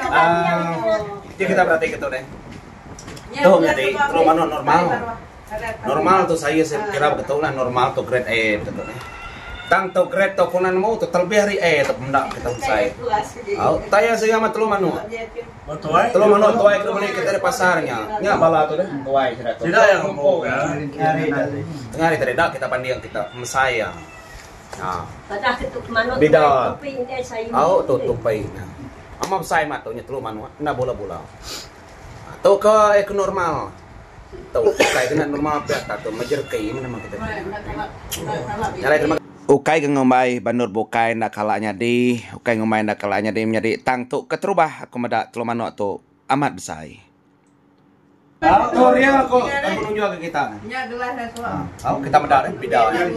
Ah, ti kita berati ke tu deh. Tu nyadi telu manuk normal. Normal tu saya kira begitu lah normal tu grade A begitu deh. Tang tu grade tu ku nemu tu terlebih ari A tu menda kita besai. Au taya sega mah telu manuk. Telu manuk tuai ke beli kita di pasar nya. Nya bala tu deh tuai sida tu. Sida yang empu ke. Tengah hari tadi dak kita banding kita mesai iya. Ha. Bida. Au tu tupi nya. Ama besai mat tu nya telu manuk enda bula-bula. Tu ke eh ke normal. Tu ukai kena normal pia ka tu mejerki meh nama kita tu. Nya alai terima Ukai ke ngumbai bandur bukai enda kala nyadi, ukai ngumbai enda kala nyadi menyadi tang tu keterubah aku meda telu manuk tu amat besai. Tu real aku aku nunjuk ke kita. Au kita meda deh bida nya.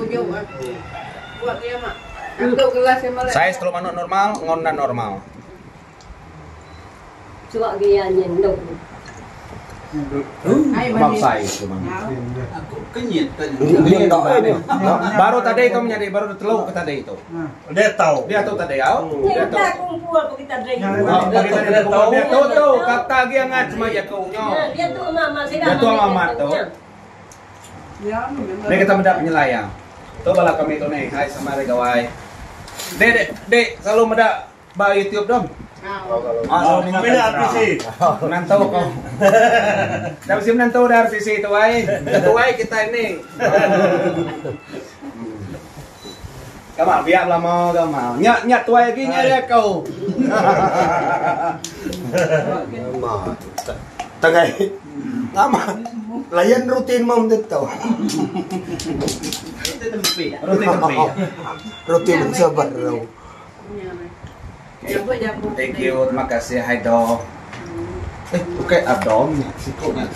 Saiz telu manuk normal enggau enda normal. Suak gia nya endu. Baru tadi tu menyadi baru ditelu ke tadi tu. Dia tau. Dia tu tadi au. Dia tu kumpul ko kita drink. Dia tu dia tu tu kata agi angat cuma jaku nyo. Dia tu amat sida. Dia tu amat tu. Ni kita meda penyelai iya. Tu bala kami tu ni. Hai sama hari gawai. Dek dek dek selalu meda Ba YouTube dom. Ah, selalu ninga Bila RTC. Menantu ko. Dah mesti menantu dah RTC tu ai. Tuai kita ini. Kamal biak belama kamal. Nya nya tuai lagi nya dia kau. Nama. Tangai. Nama. Layan rutin mam tu. Rutin tempi. Rutin sabar rau. Thank you, terima kasih Haido. Eh, bukan Adom, siku nya.